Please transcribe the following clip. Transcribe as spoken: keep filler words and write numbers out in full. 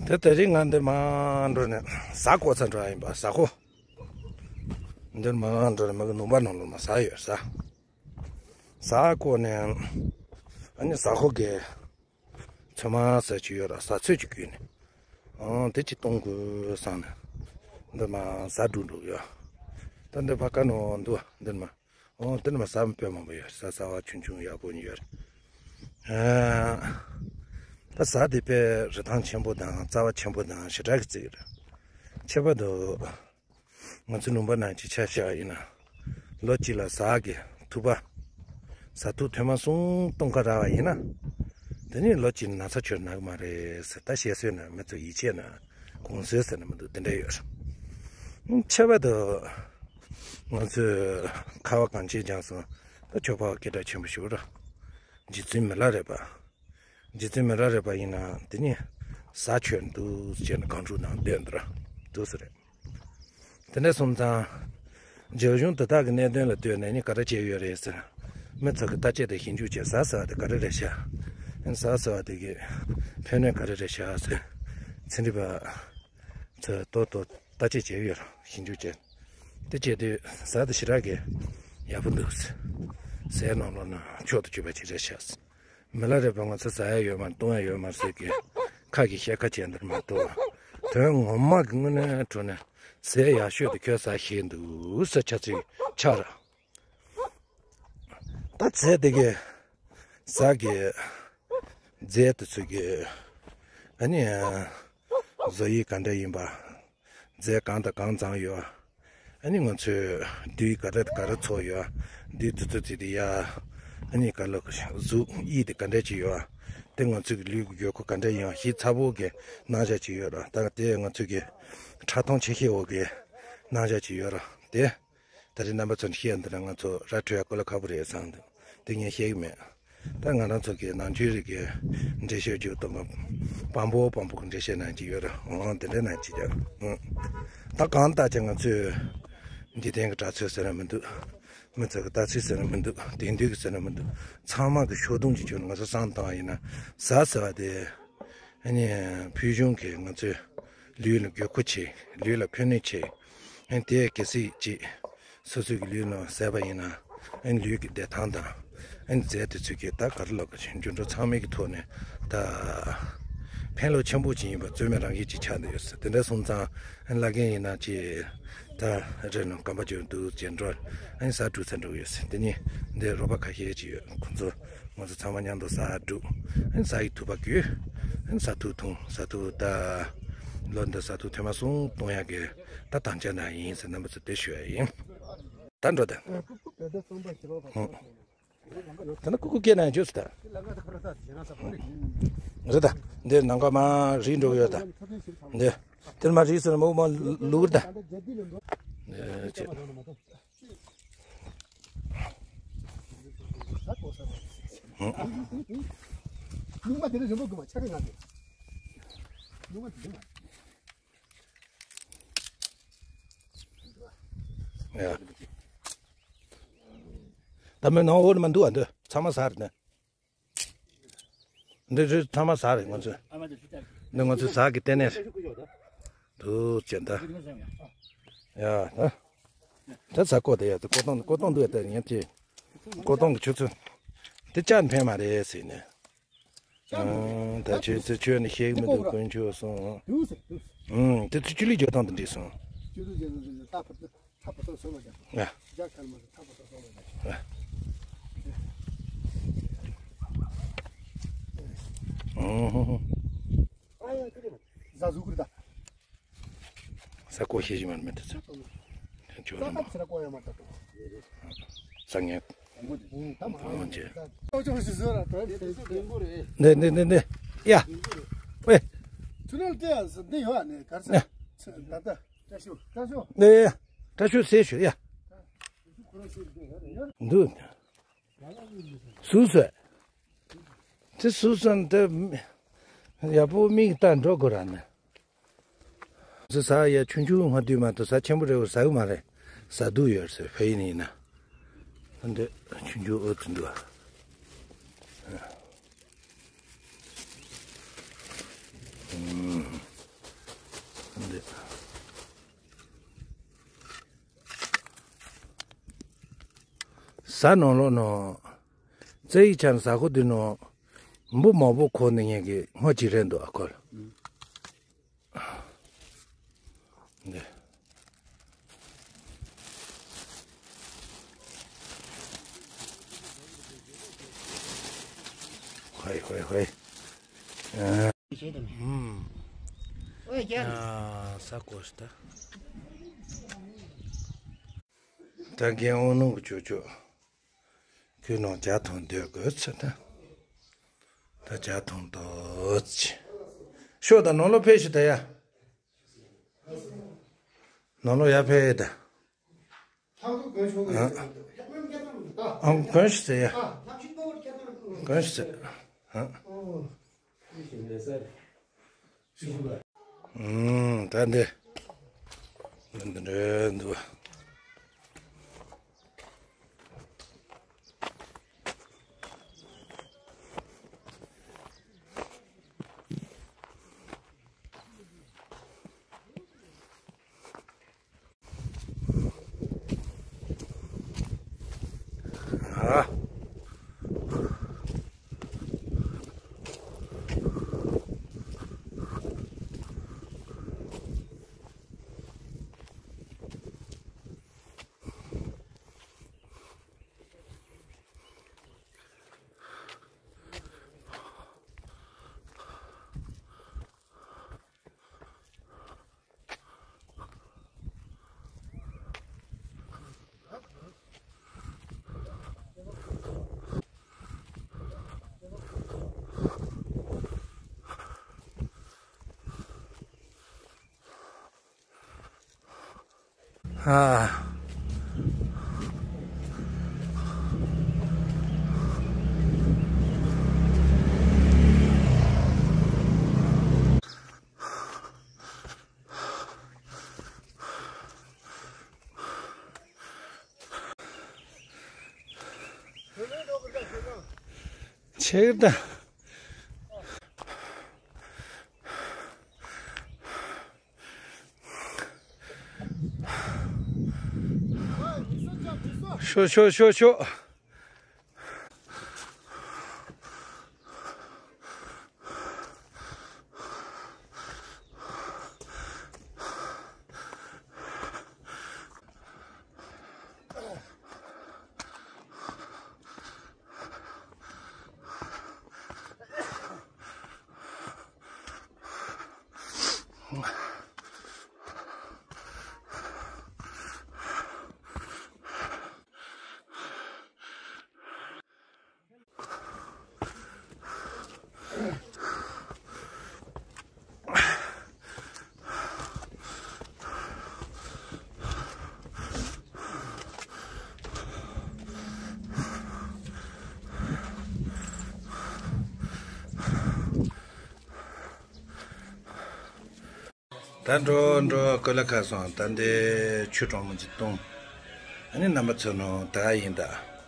དེ་དེ་རིང་ང་འདིར་མར་འགྲོ་ནས་ཟ་བརྐོ་ས་འགྲོ་ཡ་ཡིན་པ། ཟ་བརྐོ། འདིར་མར་འགྲོ་ནས་མ་གི་ལུང་པ་ནང་ལོགས་མར་ཟ་ཡོད་ཟ། ཟ་བརྐོ་ནས་ཨ་ནི་ཟ་བརྐོ་གི་ཚོད་མ་ཟ་ཅིག་ཡོད་ར། ཟ་ཚོད་ཅིག་བརྐུས་ནས་ཨང་དེ་ཅིག་གཏོང་དགོས་བསམ་ནས་འདིར་མར་ཟ་འགྲོ་འགྲོ་ཡོད། ད་འདི་ཕ་ཁ་ནང་འདུག་འདིར་མར། ཨོ་དེ་ནི་མ་ཟ་མི་དཔེ་མང་པོ་ཡོད། ཟ་ཟ་བ་ཆུང་ཆུང་ཡག་པོ་ཡོད། ཨ་ད་ཟ་དེ་དཔེ་རིན་ཐང་ཆེན་པོ་དང་རྩ་བ་ཆེན་པོ་དང་ཞེ་དྲག་གི་རྩིས་རེད། ཁྱད་པར་དུ་ང་ཚོ་ལུང་པ་ནང་གི་ཆ་བཞག་ཡིན་ན་ལོ་གཅིག་ལ་ཟ་གི་ཐུག་པ། ཟ་ཐུག་ཐེངས་མ་གསུམ་གཏོང་ག་རག་པ་ཡིན་ན། དེ་ནི་ལོ་གཅིག་ན་ཚ་ཁྱོན་ན་གི་མ་རེད་ཟེར། ད་བཤད་སྲོལ་ན་མི་ཚོ་ཡིད་ཆེས་ན་གོང་སྲོལ་ཟེར་ན་མི་འདུག་དེ་འདྲ་ཡོད་རེད། ཁྱད་པར་དུ། ང་ཚོས་ཁ་བ་གངས་ཅན་ལྗོངས་སུ་ད་ཆོས་པ་སྐད་གྲགས་ཆེན་པོ་ཞིག་རེད། རྗེ་བཙུན་མི་ལ་རས་པ། རྗེ་བཙུན་མི་ལ་རས་པ་ཡིན་ན་དེ་ནི་ཟ་ཁྱོན་འདུག་ཅེས་ནས་གངས་ཕྲུག་ནང་བསྡད་འདུག་ར། འདུག་སེ་རེད། དེ་འདྲ་སོང་ཙང་། རྒྱ་གཞུང་དེ་དག་གི་གནད་དོན་ལ་ལྟོས་ནས་ནི་ག་རེ་བྱས་ཡོད་རེད་ཟེར། མི་ཚོ་གི་བརྟག་དཔྱད་དང་ཞིབ་འཇུག་བྱས། ཟ་ཟ་བ་དེ་ག་རེ་རེད་ཤག་ཟ་ཟ་བ་དེ་གི་ཕན་གནོད་ག་རེ་རེད་ཤག་ཟེར། ཚན་རིག་པ། ཚོས་ཏོག་ཏོག་བརྟག་དཔྱད་བྱས་ཡོད་ར། ཞིབ་འཇུག་བྱས། དེ་བྱས་དུས་ཟ་དེ་ཞེ་དྲག་གི་ཡག་པོ་འདུག་ཟས་ནང་ལོགས་ན་མཆོག་ཏུ་གྱུར་པ་ཅིག་རེད་ཤག་མི་ལ་རས་པ་ང་ཚོ་ཟ་ཡ་ཡོད་མ་གཏོང་ཡ་ཡོད་མ་ཟེར་གི་ཁ་གི་བཤད་ཁ་བྱས་འདིར་མ་གཏོང་། དོན་ངོ་མ་གི་དངོས་གནས་དྲང་གནས་ཟས་ཡག་ཤོས་དེ་ཁྱོད་ཟ་ཤེས་འདུག་ཟེར་ཆ་ཚིག་ཆགས་ར། ད་ཟས་དེ་གི་ཟ་གི་རྫས་དེ་ཚོ་གི་ཨ་ནི་བཟོ་ཡིག་ག་འདྲ་ཡིན་པ། རྫས་གང་དང་གང་བརྫངས་ཡོད། ཨ་ནི་ང་ཚོས་རྡུལ་ག་རེ་ག་རེ་ཚོགས་ཡོད། རྡུལ་དེ་ཚོ་ཚིག་དེ་ཡ། ཨ་ནི་ག་ལ་གཟུགས་དབྱིབས་དེ་ག་འདྲ་ཅིག་ཡོད། དེ་ང་ཚོའི་ལུས་ཀྱི་དགོས་མཁོ་ག་འདྲ་ཡིན་ཞིབ་ཚགས་པོ་གི་རྣམ་གཞག་ཅིག་ཡོད་ར། ད་དེ་ང་ཚོའི་གི་ཕྲ་མཐོང་ཆེ་ཤེལ་འོག་གི་རྣམ་གཞག་ཅིག་ཡོད་ར། དེ། ད་རེས་རྣམ་པ་ཚོ་ཤེས་ཡ་འདི་ལ་ང་ཚོ་ར་འཕྲོད་ཡ་གོ་ལ་ཁག་པོ་རེད་བསམ་འདུག་དེ་ངས་ཤེས་ཀྱི་མེད། ད་ང་རང་ཚོ་གི་ནང་ཆོས་རིག་གི་འགྲེལ་བཤད་རྒྱུ་དང་། སྤམ་པོ་སྤམ་པོ་གི་འགྲེལ་བཤད་གནང་གི་ཡོད་རེད། འོང་དེ་འདྲ་གནང་གི་ཡོད། ཨང་། ད་གང་ལྟར་ཀྱང་ང་ཚོས་འཇིག་རྟེན་གྱི་གྲགས་ཚོད་ཟེར་ན་མི་འདུག་མི་ཚོ་གི་ལྟ་ཚུལ་ཟེར་ན་མི་འདུག་དེང་དུས་ཀྱི་ཟེར་ན་མི་འདུག་ཚང་མ་གི་ཤོག་དུང་གི་ཁྱོན་ནས་ང་ཚོ་བསམ་བཏང་བ་ཡིན་ན། ཟ་ཟེར་བ་དེ། ཨ་ནི་ཕུལ་བྱུང་གི་ང་ཚོའི་ལུས་ལ་དགོས་མཁོ་ཆེ། ལུས་ལ་ཕན་གནོད་ཆེ། ཨ་ནི་དེ་གལ་སྲིད་ཅིག་སོ་སོའི་གི་ལུས་ནང་ཟས་པ་ཡིན་ན། ཨ་ནི་ལུས་ཀྱི་བདེ་ཐང་དང་། ཨ་ནི་རྫས་དེ་ཚོ་གི་ད་ག་རེ་ལབ་དགོས། འགྱུར་འགྲོས་ཚང་མའི་གི་ཐོག་ནས་ད་ཕན་ལོ་ཆེན་པོ་ཅིག་ཡིན་པ་རྩོད་མེད་རང་བཞིན་ཅིག་ཆགས་བསྡད་ཡོད་ཟེར། དེ་འདྲ་སོང་ཙང་ཨ་ནི་བླ་རྒན་ཡིན་ན་ཅིག་ད་རེ་ནང་སྐམ་པ་ཅིག་འདུག་ཅེས་འགྲོ། ཨ་ནི་ཟ་འགྲོ་ཚར་འགྲོ་ཡོད་ཟེར། དེ་ནི་འདི་རོགས་པ་ཁ་ཤས་ཅིག་ཡོད། ཁོང་ཚོ། ང་ཚོ་ཚང་མ་མཉམ་དུ་ཟ་འགྲོ། ཨ་ནི་ཟ་ཡི་ཐུག་པ་དགོས། ཨ་ནི་ཟ་ཐུག་འཐུང་། ཟ་ཐུག་ད། ལོ་འདི་ཟ་ཐུག་ཐེངས་མ་གསུམ་གཏོང་ཡག་གི་ད་དམ་བཅའ་ནང་ཡིན་ཟེར་རྣམ་པ་ཚོ་དེ་ཞུ་ཡ་ཡིན། ད་འགྲོ་ད། ཨང་། ད་ནི་ཀུ་ཀུ་སྐད་ནང་འཇོག་ཟེར་ད། རེད་ད། འདིར་ནང་ཁ་མ་རིལ་འགྲོ་གི་ཡོད་ད། འདི། དེར་མ་རིལ་ཟེར་མོ་མ་ལུག་ད། ཨེ་ཅེ། ལུང་པ་དེ་ནི་རིན་པོ་དགོས་མ་ཆགས་ཀྱི་ང་ཚོ། ལུང་པ་དེ་མ། ཡ། ད་མི་ནང་འོག་ནི་མ་འདུག་ཨ། འདི་ཚང་མ་ཟ་རེད་ནི། འདི་རི་ཚང་མ་ཟ་རེད་ང་ཚོས། འདི་ང་ཚོས་ཟ་གི་ལྟེ་གནས་རེད། འདུག་ཅེ་འདི། ཡ། ད་ཟ་གོ་དེ་ཡ། ད་ཀོ་ཏོང་ཀོ་ཏོང་འདུག་ཡ། ད་ཉན་དེ། ཀོ་ཏོང་གི་ཆུ་ཚོད། དེ་ཅག་ཕན་མ་རེད་ཟེར་ནས། ཨང་། ད་ཁྱོད་ཚོས་ཁྱོད་ནི་ཤེས་ཀྱི་མི་འདུག་དཀོན་མཆོག་གསུངས། ཨང་། དེ་ཚོ་ཅི་ལི་བརྗོད་སྟངས་དེ་འདྲས་སོང་། ཨ། ཨང་། ཟ་གོ་ཤེས་ཀྱི་མ་རེད་མི་དེ་ཚོ། ཁྱོད་ཚོ་མ། ས་ངན། འདི་འདི་འདི་འདི། ཡ། ཝེ། འདི་ཡ། བཀྲ་ཤིས་བདེ་ལེགས་ཞུ། ཡ། འདུག་སུ་སོད། དེ་སུ་སོད་དེ། ཡག་པོ་མིག་ལྟ་འགྲོ་དགོས་ར་ནི། ཟ་ཡ་ཆུང་ཆུང་སྔ་དུས་མ་གཏོགས་ཟ་ཆེན་པོ་རེ་བ་ཟ་གི་མ་རེད། ཟ་དུས་ཡོད་ཟེར་ཕ་ཡིན་ཡིན་ན། འདི་ཆུང་ཆུང་ཨོ་ཙི་འདུག་ཨ། ཨུམ། ཟ་ནང་ལོགས་ནང་། རྩ་ཡིག་ཆ་ནས་ཟ་ཁོ་དུས་ནང་། འབུ་མང་པོ་ཁོ་ནི་ངེད་ཀྱི་སྔོ་ཅིག་རེད་འདུག་ཨ་ཁོ་ལ། འདི། ཧོꯏ་ཧོꯏ་ཧོꯏ། ཨ། ཨུམ། ཨོ་ཡ། ཨ། ས་གོ་ཤི་ད། ད་རྒན་དབང་ནོར་གྱི་ཅོ་ཅོ། ཁོས་ནང་ཇ་འཐུང་སྡོད་དགོས་ཚོད་ད། ད་ཇ་འཐུང་དོ་ཅི། ཤོག་ད་ནང་ལོགས་ཕེབས་ཤིག་ད་ཡ། ནང་ལོགས་ཡར་ཕེབས་ད། ཨ། ཨ། གོན་ཤིག་ཟེར་ཡ། གོན་ཤིག་ཟེར། ཨ། ཨུམ། ད་འདི། འདི་འདྲ་འདུག་ཨ། ཨ། ཆེ་གི་ད། ཤོག་ཤོག་ཤོག་ཤོག། ད་འགྲོ་འགྲོ་ཀོ་ལ་ཁ་སོང་། ད་འདི་ཆུ་གྲང་མོ་ཅིག་བཏུང་། ཨ་ནི་རྣམ་པ་ཚོ་ནང་ད་ཡིན་ད།